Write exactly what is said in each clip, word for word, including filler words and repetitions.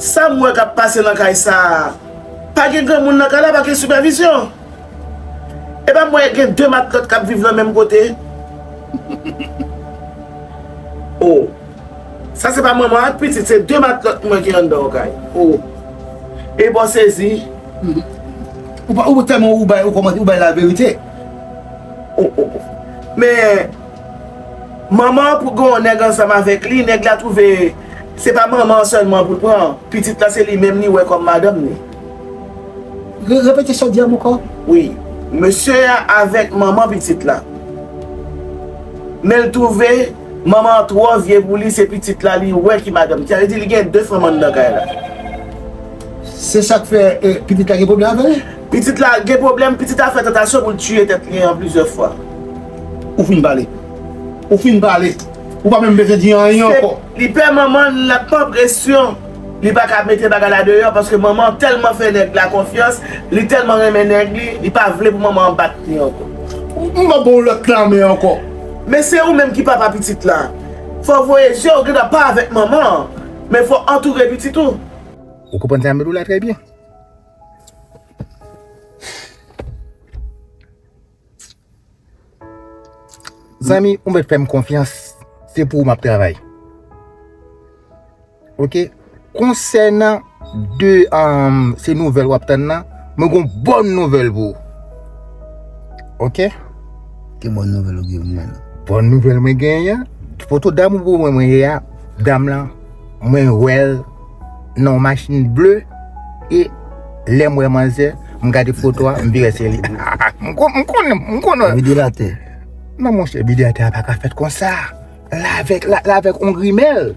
Sa m wè k ap pase nan kay sa a, pa gen granmoun nan kay la, pa gen sipèvizyon. Epa m wè gen de matlòt k ap viv nan menm kote. Oh. Sa se pa manman ak pitit, se de matlòt mwen ki anndan yon kay. Oh. E bon sezi. Ou pa, ou tèlman ou bay, ou kòmanse, ou bay laverite. Oh, oh, oh. Men, manman pou gen yon nèg ansanm avèk li, nèg la twouve se pa manman an sèlman pou l pran. Pitit la se li menm li wè kòm madanm li. Re-, repete sa w di a m ankò. Wi. Mesye a avèk manman pitit la. Men l twouve manman an twò vye pou li, se pitit la li wè ki madanm. Sa vle di li gen de fanm anndan kay la. Se sa k fè, eh, pitit la gen pwoblèm avè l? Pitit la gen pwoblèm, pitit la fè tantasyon pou l tiye tèt li an plizyè fwa. Ou fin pale. Ou fin pale. Ou pa menm bezwen di anyen ankò. Li pè manman l, l ap pran presyon. Li pa ka mete bagay la deyò paske manman an tèlman fè nèg la konfyans, li tèlman renmen nèg li, li pa vle pou manman an bat li ankò. M ap ba w lòt lanmen ankò. Men se ou menm ki papa pitit la. Fò w voye je w, ou gendwa pa avèk manman an, men fò w antoure pitit ou. Ou konprann sa m di w la trè byen. Zanmi, ou mèt fè m konfyans, se pou ou m ap travay. Oke? Konsènan de, um, se nouvèl w ap tann nan, mwen gon bòn nouvèl pou ou. Oke? Ki bòn nouvèl ou gen pou mwen la? Bòn nouvèl mwen genyen an, foto dam ou pou mwen, mwen ye a, dam lan, mwen wè l nan yon machin ble, e lè m wè manzè, m gade foto a, m vin wè se li. M kon-, m konnen, m konnen. Vide l atè. Non, monchè, vide atè a pa ka fèt konsa. L avèk, l avèk yon grimèl.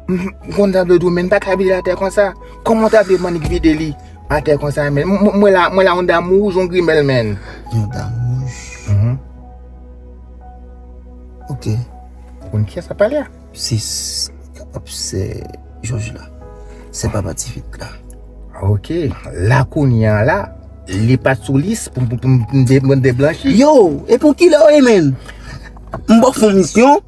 M, m konn sa vle di w, men n pa ka vide l atè konsa. Kòman w ta vle m annik vide li atè konsa, men? M, m, mwen la, mwen la, yon dam wouj, yon grimèl, men. Yon dam wouj. Mhm. Oke. Ou konn kiyès ap pale a? Se s-, ap sè Jòj la. Sè papa ti fi la. Oke. La kounye a la, li pa t sou lis pou, pou, pou m de-, mwen deblanchi. Yo, e pou kilè w ye, menn? M ba w fè yon misyon,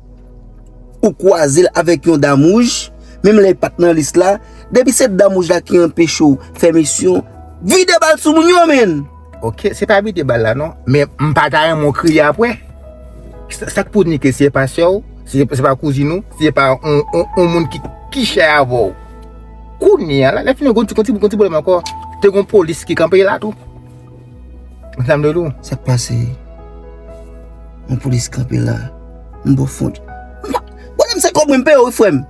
ou kwaze l avèk yon dam wouj, menm lè li pa t nan lis la, depi se dam wouj la ki anpeche w fè misyon, vide bal sou moun yo, menn! Oke, se pa vide bal la non, men m pa ta renmen w kriye apre. Sa, sa k pou di ke se pa sè w, se, se pa kouzin ou, se pa yon, yon, yon moun ki, ki chè avè w. Kounye a la, lè fini gon ti, gon ti, gon ti pwoblèm ankò, te gon polis ki kanpe la tou. Sa m te di w. Sa k pase? Yon polis kanpe la. M ba w fon. Pwoblèm se kòb mwen m peye w wi frè m.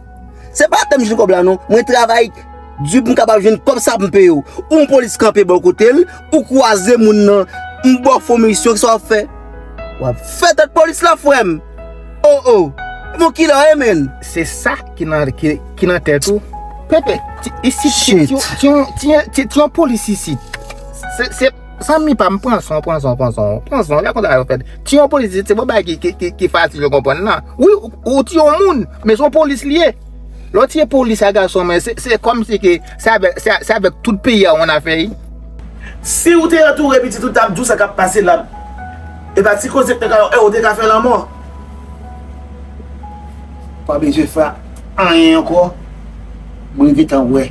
Se pa atè m jwenn kòb la non. Mwen travay di pou m kapab jwenn kòb sa pou m peye w. Ou yon polis kanpe bò kote l, ou kwaze moun nan, m ba w fon misyon, kisa w ap fè? W ap fè tèt polis la frè m. Oh oh. Bon kilè w ye menn? Se sa ki nan, ki, ki nan tèt ou. Pepe, ti, isit, ti, ti, ti, ti, ti, ti yon polis isit. Se, se, zanmi pa m, pran san w, pran san w, pran san w, pran san w. Lè konsa yo fèt. Ti yon polis isit, se pa bagay ki, ki, ki, ki fasil yo konprann nan. Wi, ou, ou tiye yon moun, men se yon polis li ye. Lè w tiye polis a gason, men se, se kòmsi ke se avèk, se, se avèk tout peyi a w ann afè, wi. Si w te antoure pitit ou, t ap di w sa k ap pase la. E pa ti koze k te ka, e w te ka fè lanmò. Pa bezwen fè anyen ankò. Mwen gentan wè.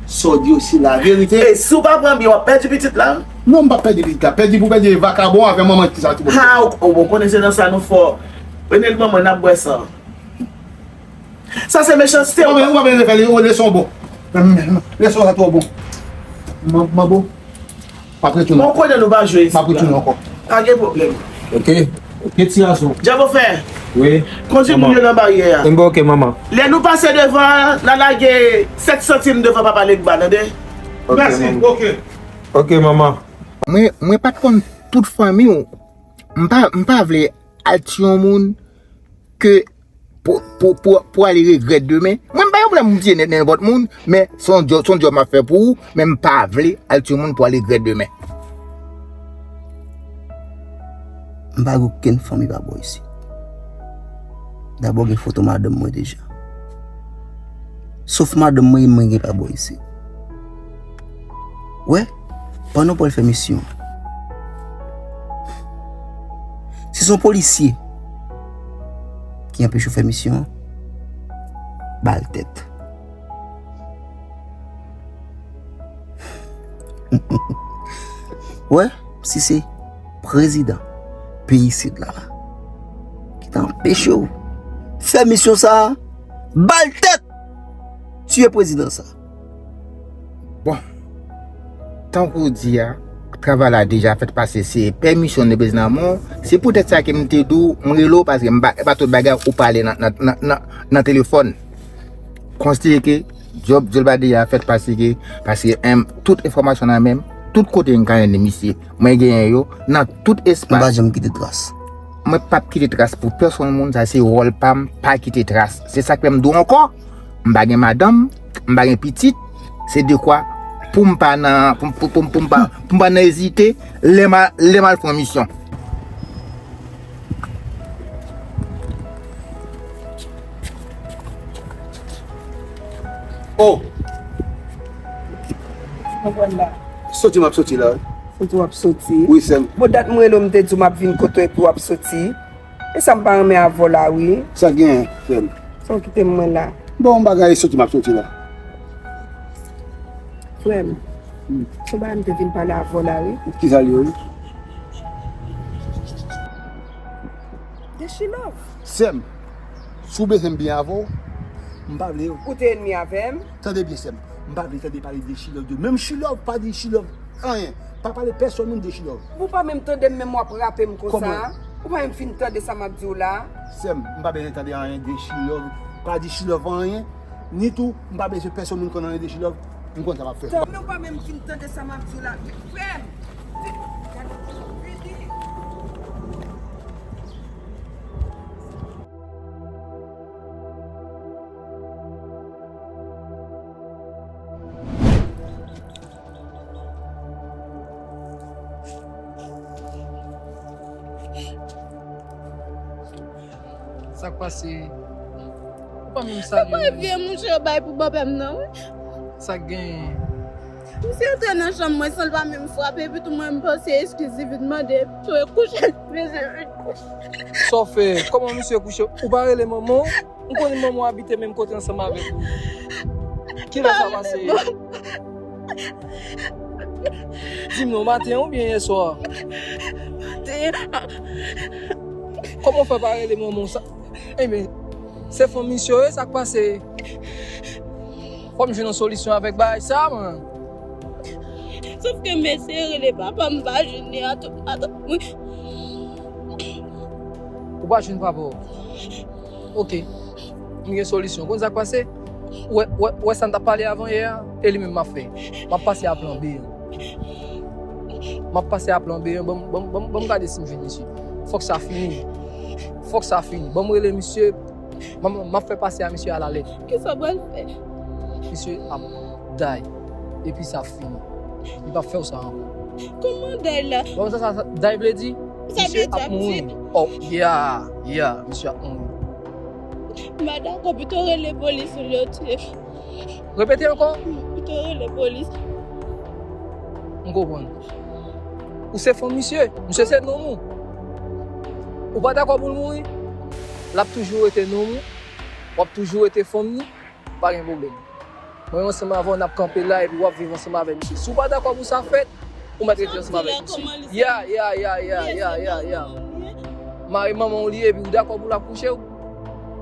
Sa w di yo se laverite. E si w pa pran byen, w ap pèdi pitit la. Non, m p ap pèdi pitit la. Pèdi pou pèdi, e vakabon avè manman ki sa ti bon. Ha, ou, ou konnen se nan sa nou fò. Rene l manman, n ap bwè san. Sa se mechanste. Ou pa bezwen fè li, ou leson bon. Leson sa twò bon. Manbo. M ap retounen. Ou konnen nou pa jwe isit la. M ap retounen ankò. Pa gen pwoblèm. Ok. Ok, ti gason. Djab ou fè. Wi. Kondui moun yo nan baryè a. M bon, ok, manman. Lè nou pase devan, n a lage sèt santim devan papa Legba, tande? Ok, manman. Mèsi, ok. Ok, manman. Mwen, mwen pa t konn tout fanmi w. M pa, m pa vle al tiye yon moun ke pou, pou, pou, pou ale regrèt demen. Mwen m pa gen pwoblèm pou m tiye nen-, nenpòt moun, men se yon djòb, se yon djòb m ap fè pou ou, men m pa vle al tiye moun pou ale regrèt demen. M pa gen okenn fanmi pa bò isit. Dabò gen foto madanm mwen deja. Sof madanm mwen, mwen gen pa bò isit. Wè, pandan w pral fè misyon an, si se yon polisye ki anpeche w fè misyon an, ba l tèt. Wè, si se prezidan peyi isit la ki ta anpeche w fè misyon sa a, ba l tèt! Tiye prezidan sa a. Bon, tankou w di a, travay la deja fèt pase, se pèmisyon de prezidan mwen. Se poutèt sa ke m te di w, m rele w, paske m pa, e pa tout bagay ou pale nan, nan, nan, nan, nan telefòn. Konsidere ke djòb, djòb la deja fèt pase ke, paske, em, tout enfòmasyon nan men m, tout kote m ka jwenn misye, mwen genyen yo, nan tout espas. M pa janm kite tras. Mwen p ap kite tras pou pèsonn moun, sa se wòl pa m, pa kite tras. Se sa k fè m di w ankò, m pa gen madanm, m pa gen pitit, se dekwa pou m pa nan, pou, pou, pou, pou m pa, pou m pa nan ezite, lè m a, lè m al fè yon misyon. Oh! Mwen pran la. Soti m ap soti la, wi. Soti w ap soti? Wi, sè m. Bon, dat mwen rele w, m te di w m ap vin kote w epi w ap soti. E sa m pa renmen avè w la, wi. Sa gen, sè m? Sa w kite m mwen la. Bon, yon bagay, soti m ap soti la. Frè m, hmm, se yon bagay m te vin pale avè w la, wi. Ki sa l ye, wi? De Chilove. Sè m, si w bezwen m byen avè w, m pa vle. Ou te ennmi avè m? Tande byen, sè m. M pa vle tande pale de Chilove, de menm Chilove, pa di Chilove anyen. Pa pale pèsonn moun de Chilove. Ou pa menm tande m, menm w ap rape m konsa. Kòman? Ou pa menm fin tande sa m ap di w la. Sè m, m pa bezwen tande anyen de Chilove. Pa di Chilove anyen. Ni tou, m pa bezwen pèsonn moun konn anyen de Chilove. M konn sa m ap fè. Tan, men w pa menm fin tande sa m ap di w la. Frè m! Vini! Sa k pase? Ou pa menm salye m. Se pa vye mouche yo bay pou bòpè m nan, wi. Sa k genyen? Misye antre nan chanm mwen san l pa menm frape, epi tou mwen m panse eskiz li vin mande pou yo kouche, misye vin kouche. Sa w fè? Kòman misye kouche? Ou pa rele manman w? M konnen manman w abite menm kote ansanm avèk ou. Kilè sa pase? Di m non, maten oubyen yèswa? Maten. Kòman w fè pa rele manman w sa? Ebyen, se fanmi misye yo, sa k pase? Fò m jwenn yon solisyon avèk bagay sa, man. Sòf ke m eseye rele papa m, m pa jwenn li atò, atò, wi. Ou pa jwenn papa w? Ok. M gen solisyon. Konn sa k pase? Ou wè, wè, wè sa n t ap pale avan yè a? E li menm m ap fè. M ap pase a plan B an. M ap pase a plan B an. Ban m, ban m, ban m, ban m gade si m jwenn misye. Fòk sa fini. Fòk sa fini. Ban m rele misye. M, m ap fè pase a misye alalèd. Kisa w pral fè? Misye ap die. Epi sa fini. Li p ap fè w sa ankò. Kòman die la? Bon, sa, sa, sa die vle di? Misye ap mouri. Oh, yeah, yeah, misye ap mouri. M pa dakò, pito rele polis olye w tiye. Repete ankò. Pito rele polis. M konprann. Ou se fanm misye. Misye se nonm ou. Ou pa dakò pou l mouri? L ap toujou rete nonm ou. W ap toujou rete fanm li. Pa gen pwoblèm. Mwen ansanm avè w, n ap kanpe la epi w ap viv ansanm avè misye. Si w pa dakò pou sa fèt, ou mèt rete ansanm avè misye. Ya, ya, ya, ya, ya, ya, ya. Mari manman w li ye epi w dakò pou l ap kouche w?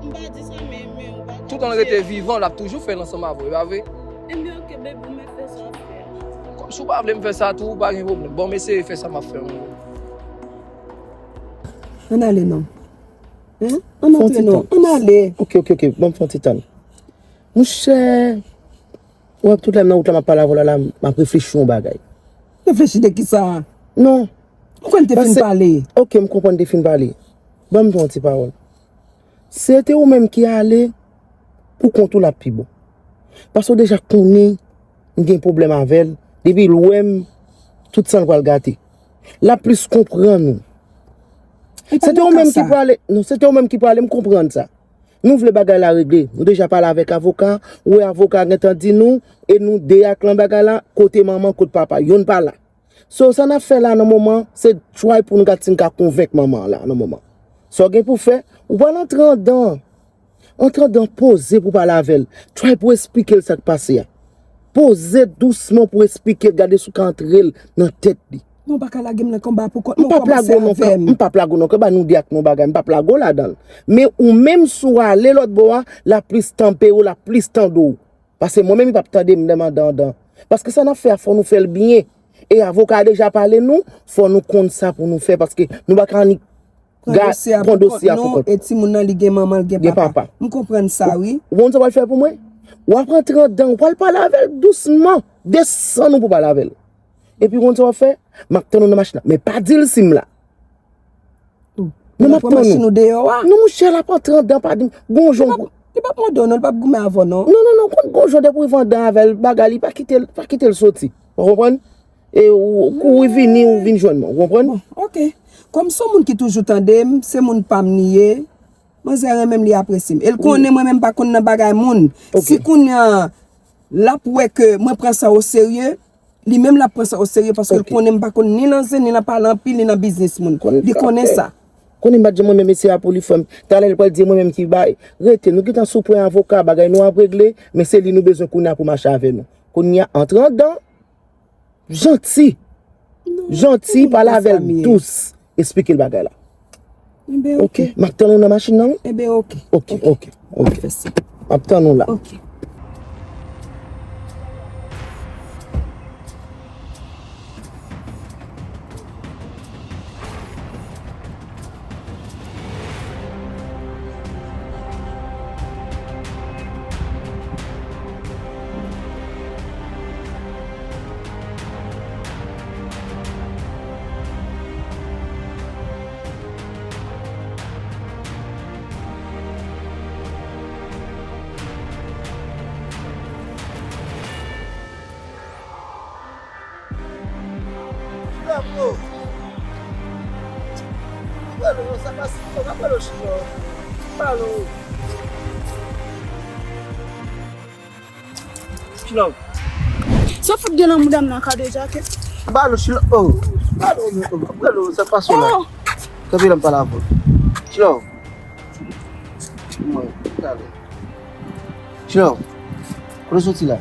M pa di sa, men, men ou pa ka. Toutan l rete vivan, l ap toujou fè l ansanm avè w, e pa vre? Ebyen, ok, baby, ou mèt fè sa w ap fè a. Kòm si w pa vle m fè sa tou, pa gen pwoblèm. Bon, m eseye fè sa m ap fè an. Ann ale non. Hein? Ann antre non. Ann ale. Ok, ok, ok. Ban m fè yon ti tann. Monchè, w ap tout lè m nan wout la, m ap pale avè w la, la, m ap reflechi yon bagay. Reflechi de kisa? Non. Ou konn te fin pale. Ok, m konprann te fin pale. Ban m di yon ti pawòl. Se te ou menm ki ale, pou kont ou l ap pi bon. Paske w deja konnen m gen pwoblèm avè l, depi l wè m, tout san l pral gate. L ap plis konprann ou. Se te ou menm ki prale, non, se te ou menm ki prale, m konprann sa. Nou vle bagay la regle. Nou deja pale avèk avoka, ou wè avoka gentan di nou, e nou de ak lan bagay la, kote manman, kote papa, youn pa la. So, sa n ap fè la nan moman, se try pou nou gad si n ka konvenk manman an la nan moman. Sa w gen pou fè, ou pral antre andan. Antre andan poze pou pale avè l. Try pou esplike l sa k pase a. Poze dousman pou esplike, gade si w ka antre l nan tèt li. Non, w pa ka lage m nan konba pou kont mwen, w kòmanse avè m. M p ap lage w nan konba, nou di ak nou bagay, m p ap lage w ladan l. Men ou menm, si w ale lòt bò a, l ap plis tanpe w, l ap plis tande w. Paske mwen menm, li p ap tande m lè m andan andan. Paske sa n ap fè a, fò nou fè l byen. E avoka a deja pale nou, fò nou konn sa pou nou fè, paske nou pa ka annik pran dosye a pou kont nou, e timoun nan, li gen manman, l gen papa. M konprann sa, wi. Ou konn sa w pral fè pou mwen? W ap rantre andan, w pral pale avè l dousman. Desann ou pou pale avè l. Epi, ou konn sa w ap fè? M ap tann ou nan machin nan. Men pa di l si m la. Non, m ap tann ou. Non, monchè, l ap antre andan, pa di m. Gon jan. Li p ap mande w non, li p ap goumen avè w non. Non, non, non, konn gon jan depi w rive andan avè l, bagay li, pa kite l, pa kite l soti. Ou konprann? E ou kouri vini, ou vin jwenn mwen, ou konprann? Bon, ok. Kòm se yon moun ki toujou tande m, se moun pa m li ye, manzè renmen m, li apresye m. E l konnen mwen menm m pa konn nan bagay moun. Si kounye a, l ap wè ke mwen pran sa oserye, li menm l ap pran sa oserye paske l konnen m pa konn ni nan zen, ni nan pale anpil, ni nan biznis moun. Li konnen sa. Konnen m pa t janm renmen mesye a pou li, frè m. Talè l pral di mwen menm ki bay. Rete, nou gentan sou pwen avoka, bagay nou ap regle, men se li nou bezwen kounye a pou mache avè nou. Kounye a, antre andan, janti. Janti, pale avè l dous. Esplike l bagay la. Enben, ok. M ap tann ou nan machin nan, wi. Enben, ok. Ok, ok, ok. M ap tann ou la. Ok. Chilove. Sa fout gen nan mouda m nan kadejake? Balo, Chilove. Oh. Balo, oh, balo, sa pa sou la. Oh. Kanpe la, m pale avè w. Chilove. Mwen, talè. Chilove. Kote w soti la?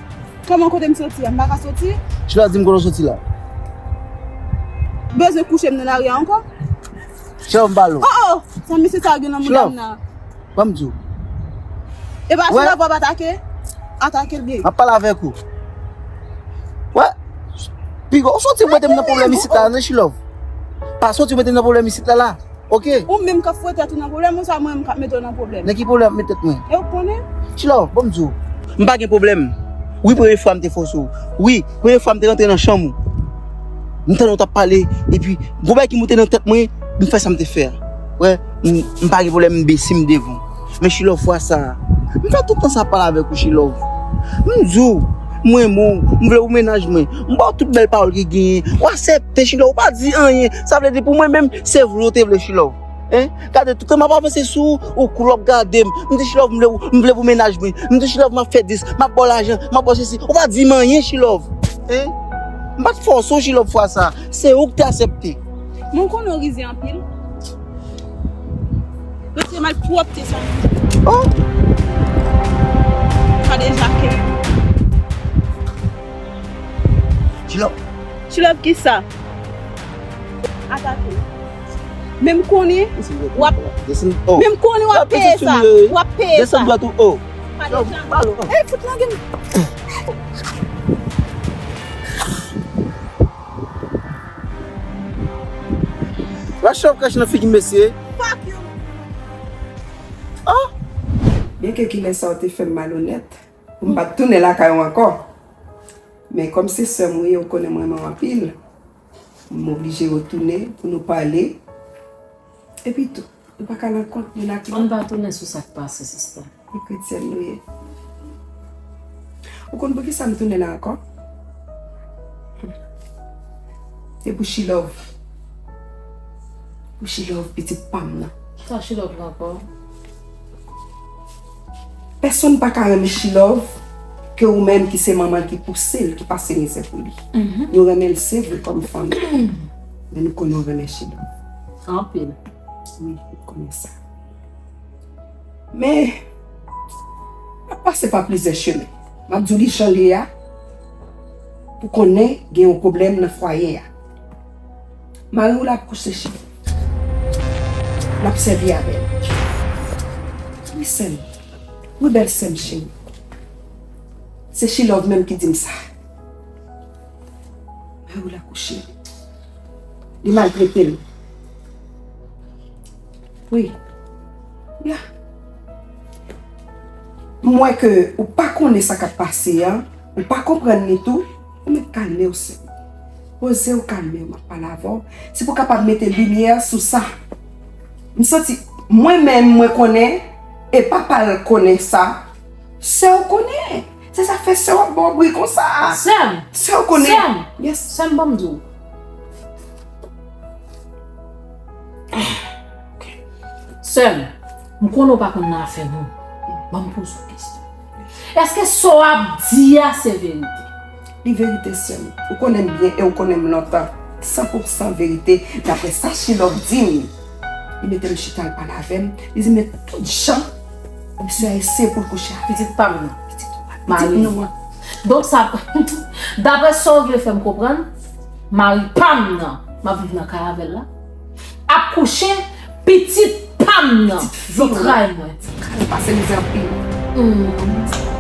Kòman kote m soti a? M pa ka soti? Chilove, di m kote w soti la. Bezwen kouche m nan lari a ankò? Chilove, m balo. Oh, oh. Sa misye sa gen nan mouda m nan? Ban m di w. E pa sou la w ap atake? Atake l byen. M ap pale avèk ou. Wè. Piga, ou soti mete m nan pwoblèm isit la, non, Chilove. Pa soti mete m nan pwoblèm isit la, la. Ok? Ou menm k ap fout tèt ou nan pwoblèm, ou sa mwen menm k ap mete w nan pwoblèm? Nan ki pwoblèm ap met tèt mwen? E ou konnen? Chilove, ban m di w. M pa gen pwoblèm. Wi, premye fwa m te fòse w. Wi, premye fwa m te rantre nan chanm ou. M tande w t ap pale, epi gon bagay ki moute nan tèt mwen, m fè sa m te fè a. Wè, m, m pa gen pwoblèm, m bese m devan w. Men Chilove, fwa sa a, m fè tout tan sa ap pale avèk ou, Chilove. M di w, m renmen w, m vle w mennaj mwen. M ba w tout bèl pawòl ki genyen. Ou aksepte, Chilove, ou pa di anyen. Sa vle di pou mwen menm, se vle w te vle, Chilove. Hein? Gade, tout tan m ap avanse sou ou, ou koul w ap gade m. M di, Chilove, m vle w, m vle pou mennaj mwen. M di, Chilove, m ap fè dis, m ap ba w lajan, m ap ba w sesi. Ou pa di m anyen, Chilove. Hein? M pa t fòse w, Chilove, fwa sa. Se ou ki te aksepte. Mwen konnen w rize anpil. Retire malpwòpte sa nan men w. Oh! Kadejake. Chilove. Chilove kisa? Atake. Men m konnen w ap, men m konnen w ap peye sa. W ap peye sa. Desann dwat ou, oh. Kadejake. Ey, fout lage m. Lachòv krèch nan figi m, mesye. Fuck you. Oh! Byenke kilè sa w te fè m malonèt, pou m pa t tounen lakay ou ankò. Men kòm se sè m ou ye, ou konnen m renmen w anpil, m oblije retounen pou nou pale. Epi tou, nou pa ka nan kont youn ak lòt. Ann pa tounen sou sa k pase, sista. E kretyèn nou ye. Ou konn poukisa m tounen la ankò? Se pou Chilove. Pou Chilove, pitit pa m nan. Sa Chilove la ankò? Pèsonn pa ka renmen Chilove ke ou menm ki se manman l ki pouse l, ki pase mizè pou li. Nou renmen l, se vre, kòm fanmi. Men nou konnen w renmen Chilove. Anpil. Wi, nou konnen sa. Men, m ap pase pa plizyè chemen. M ap di w li jan l ye a. pou konnen gen yon pwoblèm nan fwaye a. Mari w la ap kouche cheri. L ap sèvi avè l. Wi, sè m. Wi, bèl sè m cheri. Se She Love menm ki di m sa. Mari w la kouche. Li maltrete l. Wi. Ya. M wè ke ou pa konnen sa k ap pase an, ou pa konprann li tou, ou mèt kalme w sè m. Poze w, kalme w, m ap pale avè w. Se pou w kapab mete limyè sou sa. M santi, mwen menm, mwen konnen, e papa l konnen sa. Sè w konnen. Se sa fè sè w ap ba w bri konsa. Sè m. Sè w konnen. Sè m. Yes. Sè m, ban m di w. Sè m, m konnen w pa konn nan afè moun. Ban m poze w kesyon. Èske sa w ap di a se verite? Li verite, sè m. Ou konnen m byen e ou konnen m lontan. San pou san verite, daprè sa She Love di m. Li mete m chita, l pale avè m. Li di m tout jan misye a eseye pou l kouche avè m. Pitit pa m nan. Pitit ou pa. Mari. Pitit nou an. Donk sa, daprè sa w vle fè m konprann, mari pa m nan, m ap viv nan kay avè l la, ap kouche pitit pa m nan. Pitit fi w. Zantray mwen. Kay pase mizè anpil. Hmm.